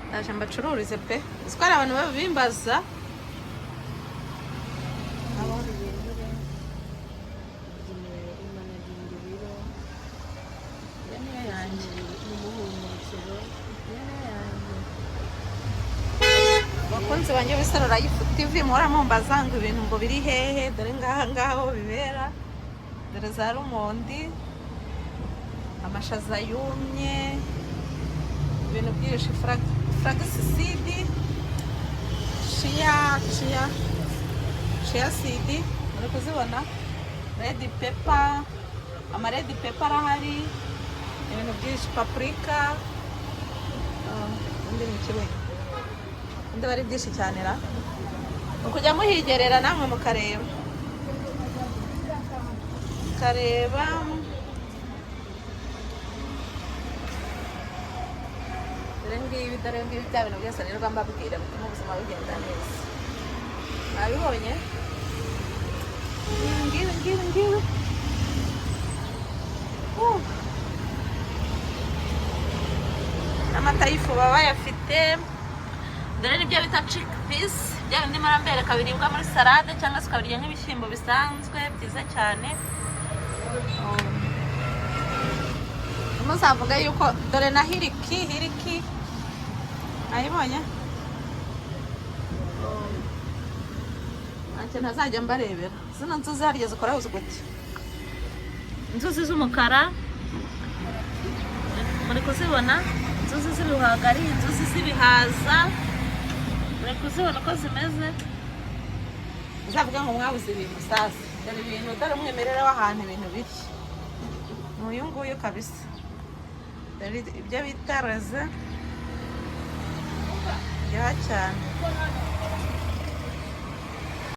Ndaje mbacururize pe, uzi ko hari abantu babimbaza. Aho bihindure imanaginga ibiro. Iyo niyo yanjye. N'umuhumekero. Iyo niyo yanjye. Abakunzi banjye b'Isaro Life TV, muhora mumbaza ngo ibintu ngo biri hehe, dore ngaha ngaha aho bibera. Dore za rumondi, amashaza yumye, ibintu byinshi, flaxseed, chia seed, muri kuzibona, red pepper, ama red pepper arahari, ibintu byinshi, paprika. Ah, undi ni kimwe, undi bari byinshi cyane ra. Ukujya muhigerera namwe mukareba, mukareba. Dore ngibi, dore ngibi, bya bintu byose nirirwa mbabwira bituma ubuzima bugenda neza, mwabibonye. Ngibi, ngibi, ngibi, ngibi. N'amata y'ifu baba bayafite. Dore nibyo bita chickpeas, bya bindi mbarambereka biribwa muri salade cyangwa se ukabirya nk'ibishyimbo bisanzwe, byiza cyane. Muzavuga yuko dore na hiriki, hiriki ayibonye, ntacyo ntazajya mbarebera. Zino nzuzi harya zikora gute? Inzuzi z'umukara muri kuzibona, inzuzi z'ibihwagari, inzuzi z'ibihaza, muri kuzibona uko zimeze. Uzavuga ngo mwabuze ibintu. Sasa dore ibintu, dore umwimerere w'ahantu ibintu biri ni uyu nguyu kabisa. Dore ibyo bita reze, biryoha cyane.